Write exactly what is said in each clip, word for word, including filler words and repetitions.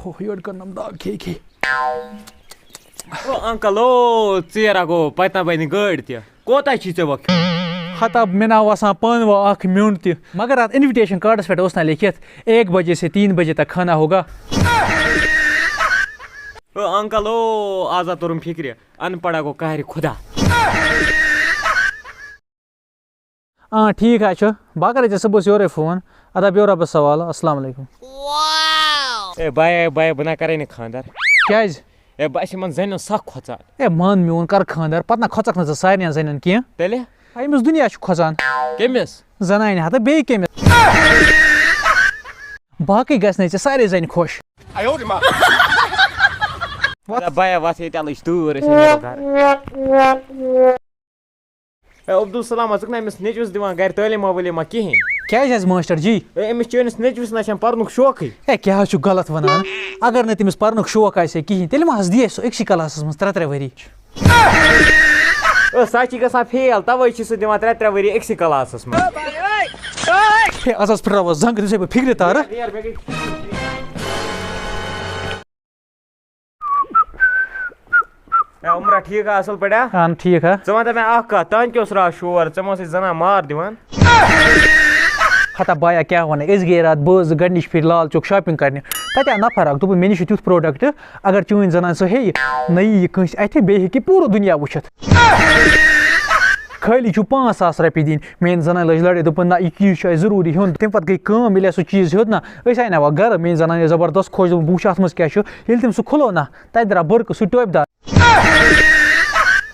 اوہ، یٔڈ کٔرنَم دگ کھے کھے۔ او انکل، او ژیر ہا گوٚو، پتہٕ نہ بنہِ گٲڑۍ تہِ۔ کوتاہ چھی ژےٚ وقت؟ ہتا مےٚ نا وسان پانہٕ وۄنۍ اکھ میوٚنٛڈ تہِ۔ مگر اتھ invitation cardس پٮ۪ٹھ اوس نا لیکھِتھ، "ایک بجے سے تین بجے تک کھانا ہوگا۔" او انکل، او آز ہا توٚرُم فکرِ، ان پڑھا گوٚو قہرِ خدا۔ آ، ٹھیٖک حظ چھُ۔ بہٕ ہا کَرے ژےٚ صُبحَس یورَے فون۔ اَدٕ ہا بیٚہہ رۄبَس حوالہٕ۔ السلام علیکُم۔ اے بایہِ، اے بایہِ، بہٕ نہ کَرے نہٕ خانٛدر۔ کیٛازِ؟ اے بہٕ چھُس یِمَن زَنٮ۪ن سَکھ کھۄژان۔ اے مان میون، کَر خانٛدر، پَتہٕ نہ کھۄژَکھ نہٕ ژٕ سارنٕے زَنٮ۪ن کینٛہہ۔ تیٚلہِ؟ ہا، أمِس دُنیا چھُ کھۄژان۔ کٔمِس؟ زَنانہِ ہا تہٕ بیٚیہِ کٔمِس؟ باقٕے گژھنَے ژےٚ سارے زَنہِ خۄش۔ اَدٕ ہا بایہِ، وَتھ ییٚتہِ اَلٕچ تۭر، أسۍ نیرو گَرٕ۔ اے عبدالسلام، ژٕ چھُکھ نہٕ أمِس نیٚچوِس دِوان گرِ تعلیٖما وعلیٖما کِہیٖنۍ؟ کیٛازِ حظ ماسٹر جی؟ اے، أمِس چٲنِس نیٚچوِس نہ چھَنہٕ پَرنُک شوقٕے۔ اے، کیٛاہ حظ چھُ غلط وَنان؟ اگر نہٕ تٔمِس پَرنُک شوق آسہِ ہے کِہیٖنۍ، تیٚلہِ ما حظ دی اَسہِ سُہ أکسٕے کلاسَس منٛز ترٛےٚ ترٛےٚ ؤری؟ اے، سۄ چھِ گژھان فیل، تَوَے چھِ سُہ دِوان ترٛےٚ ترٛےٚ ؤری أکسٕے کلاسَس منٛز۔ ہے، اَز حظ پھٕٹراوَس زنٛگ، تٔمِس ہے بہٕ فِکرِ تارٕ۔ یار، مےٚ گٔے اے عمرہ، ٹھیٖک ہا، اَصٕل پٲٹھۍ ہا؟ اہن ٹھیٖک ہا۔ ژٕ وَن تہٕ مےٚ اَکھ کَتھ، تانۍ کیٛاہ اوس راتھ شور؟ ژےٚ ما ٲسٕے زَنان مار دِوان؟ ہتا بایا، کیٛاہ وَنَے، أسۍ گٔیے راتھ، بہٕ حظ گۄڈٕنِچ پھِرِ لال چوک shopping کَرنہِ۔ تَتہِ آو نفر اَکھ، دوٚپُن، "مےٚ نِش چھُ تیُتھ product، اگر چٲنۍ زَنان سُہ ہیٚیہِ، نہ یی یہِ کٲنٛسہِ اَتھِ، بیٚیہِ ہیٚکہِ یہِ پوٗرٕ دُنیا وٕچھِتھ۔" خٲلی چھُ پانٛژھ ساس رۄپیہِ دِنۍ۔ میٛٲنۍ زَنانہِ لٔج لَڑٲے، دوٚپُن، "نہ، یہِ چیٖز چھُ اَسہِ ضروٗری ہیوٚن۔" تَمہِ پَتہٕ گٔے کٲم، ییٚلہِ اَسہِ سُہ چیٖز ہیوٚت نہ، أسۍ آے نہ وۄنۍ گَرٕ۔ میٛٲنۍ زَنانہِ ٲس زبردست خۄش، دوٚپُن، "بہٕ وٕچھِ اَتھ منٛز کیٛاہ چھُ۔" ییٚلہِ تٔمۍ سُہ کھُلوو نہ، تَتہِ درٛاو بٕرکہٕ سُہ ٹوپہِ دار۔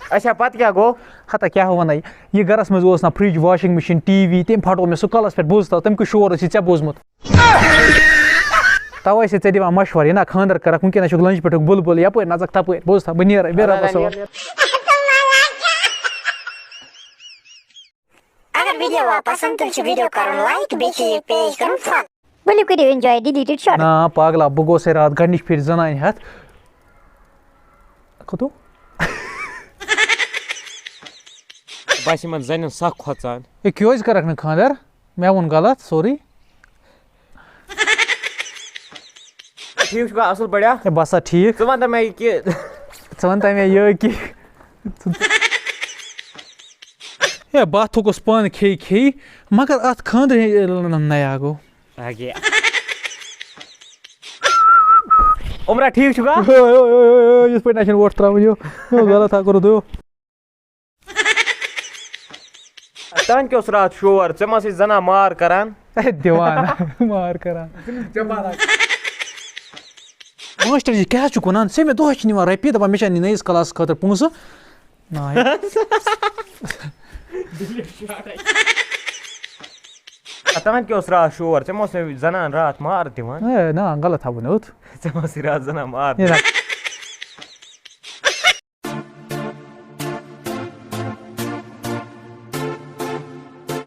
اچھا، پتہٕ کیٛاہ گوٚو؟ ہتا کیٛاہ وَنَے، یہِ گَرَس منٛز اوس نہ fridge، washing machine، T V، تٔمۍ پھَٹوو مےٚ سُہ کَلَس پٮ۪ٹھ، بوٗز تَو، تٔمۍ کُے شور اوس یہِ ژےٚ بوٗزمُت؟ تَوَے چھِ ژےٚ دِوان مَشوَرٕ، یہِ نہ خانٛدَر کَرَکھ، وٕنکٮ۪نَس چھُکھ لَنجہِ پٮ۪ٹھُک بُلبُل، یَپٲرۍ نَژَکھ تَپٲرۍ، بوٗز تھا، بہٕ نیرٕ، بیٚہہ رۄبَس حوالہٕ۔ اگر video آو پسند، تیٚلہِ چھُ video کرُن like، بیٚیہِ چھُ یہِ page کرُن follow۔ ؤلِو کٔرِو enjoy deleted shot۔ نا پاگلا، بہٕ گوسے راتھ گۄڈنِچ پھِرِ زنانہِ ہٮ۪تھ۔ کوٚتو؟ بہٕ آسہٕ یِمن زنٮ۪ن سکھ کھۄژان۔ ہے، کیٛازِ کَرَکھ نہٕ خانٛدر؟ مےٚ ووٚن غلط، sorry۔ ٹھیٖک چھُکھا، اَصٕل پٲٹھۍ ہا؟ ہے، بہٕ ہسا ٹھیٖک۔ ژٕ وَن تہٕ مےٚ یہِ کہِ ژٕ وَن تہٕ مےٚ یہِ کہِ ہے، بہٕ ہا تھوٚکُس پانہٕ کھے کھے، مگر اَتھ خانٛدرٕ ہے، نیا گوٚو۔ اکے۔ عمرہ، ٹھیٖک چھُکھا؟ اوے، اوے، اوے، اوے، اوے، یِتھ پٲٹھۍ نہ چھِنہٕ وۄٹھ ترٛاوٕنۍ، یہِ، یہِ غلط ہا کوٚرُتھ، یہِ۔ تانۍ کیٛاہ اوس راتھ شور؟ ژےٚ ما ٲسٕے زنان مار کران؟ ہے، دِوان مار کران۔ ماسٹر جی، کیٛاہ حظ چھُکھ وَنان؟ ژےٚ مےٚ دۄہَے چھِ نِوان رۄپیہِ، دَپان، مےٚ چھا نِنۍ نٔیِس کلاسَس خٲطرٕ پونٛسہٕ؟ نا، ہے۔ تانۍ کیٛاہ اوس راتھ شور؟ ژےٚ ما اوس مےٚ زنان راتھ مار دِوان؟ ہے، نا، غلط ہا ووٚنُتھ۔ ژےٚ ما ٲسٕے راتھ زنان مار ہے، نا۔